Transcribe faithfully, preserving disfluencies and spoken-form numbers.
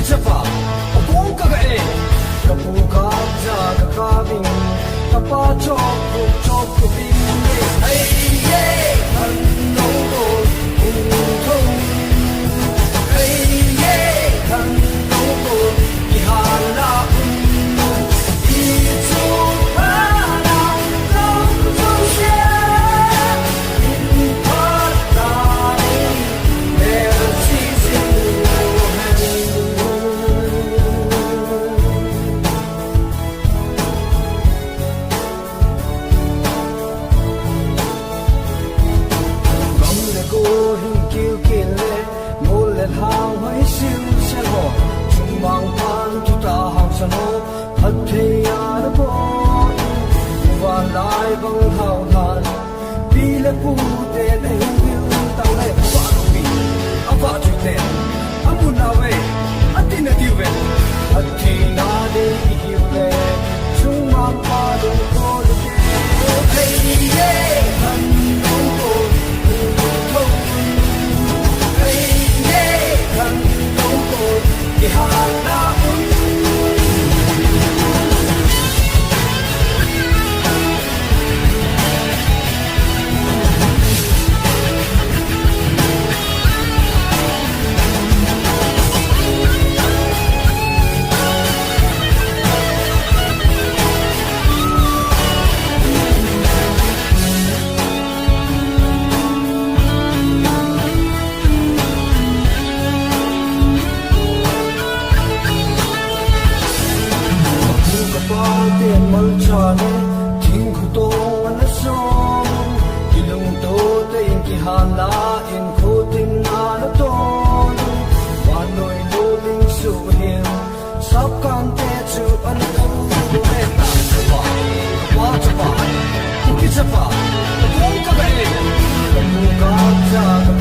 Chapa, o kong ka ga e, ka pu ka ja ka ka bing, ka pa chok ku chok ku bing e. Ai ye, kan no ko, ung thong. Ai ye, kan no ko, i ha la ung. I chu pa na ung thong thong sia. Gamle go hin kilkil le, mol le lhang hoi sil sel ho, chungmang pan tuta hausa ho, phatthei a na bo in, uva lai bang hau lai. Pi le pu te na hin bil tau le, ava pi, ava chu te, amu na ve, ati na diu ve, ati na de i hiu le, chungmang pa dong ko le te. Hey, yeah, han dong ko, dong ko. Hey, yeah, han dong ko, i ha na un. Ka pu ka pa te malcha le, thingkhu tong ana som, kilungto te in kihan la in, khuting ana ton, vannoi luling suh hin, sap kante chu ana kum le ta chapa, pa chapa, Kuki chapa, ka kong ka ga e, ka pu ka ja ka